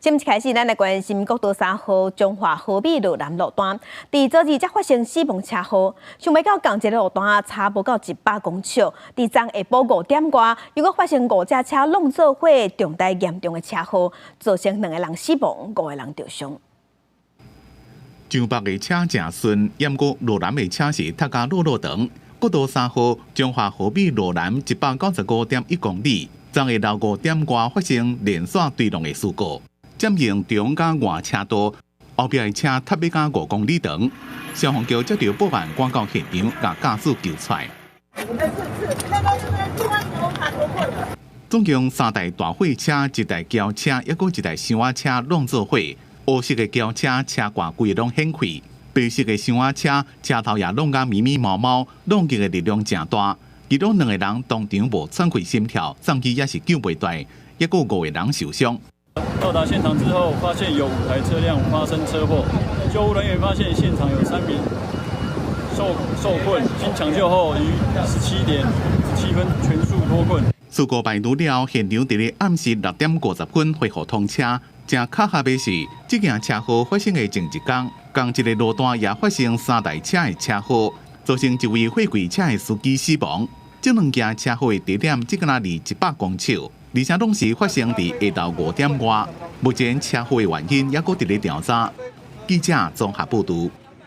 新聞開始，咱來關心國道三號彰化和美羅南路段，佇昨日才發生死亡車禍，想袂到仝一个路段差無夠100公尺，佇昨下晡5點外，又閣發生五架車攏做伙重大嚴重的車禍，造成兩個人死亡，五個人著傷。彰北的車誠順，毋過羅南的車是塞甲落落長。國道三號彰化和美羅南195.1公里，昨下晝5點外發生連線對撞的事故，佔用中佮外車道，後壁的車塞欲甲5公里長。消防局接著報案，趕到現場，共駕駛救出來。總共三台大貨車、一台轎車，抑閣一台箱仔車攏做伙。烏色的轎車車蓋規个攏掀開，白色的箱仔車車頭也弄甲密密麻麻，撞擊的力量誠大。其中兩個人當場無喘氣心跳，送醫也是救袂蹛，抑閣五個人受傷。到達現場之後，發現有五台車輛發生車禍，救護人員發現現場有三名受困，經搶救後於17點17分全數脫困。事故排除了後，現場佇咧暗時6點50分恢復通車。誠巧合的是，這件車禍發生的前一工，仝一個路段也發生三台車的車禍，造成一位貨櫃車的司機死亡。這兩件車禍的地點只敢若離100公尺，而且攏是發生佇下晝5點外。目前車禍的原因猶閣佇咧調查。記者綜合報導。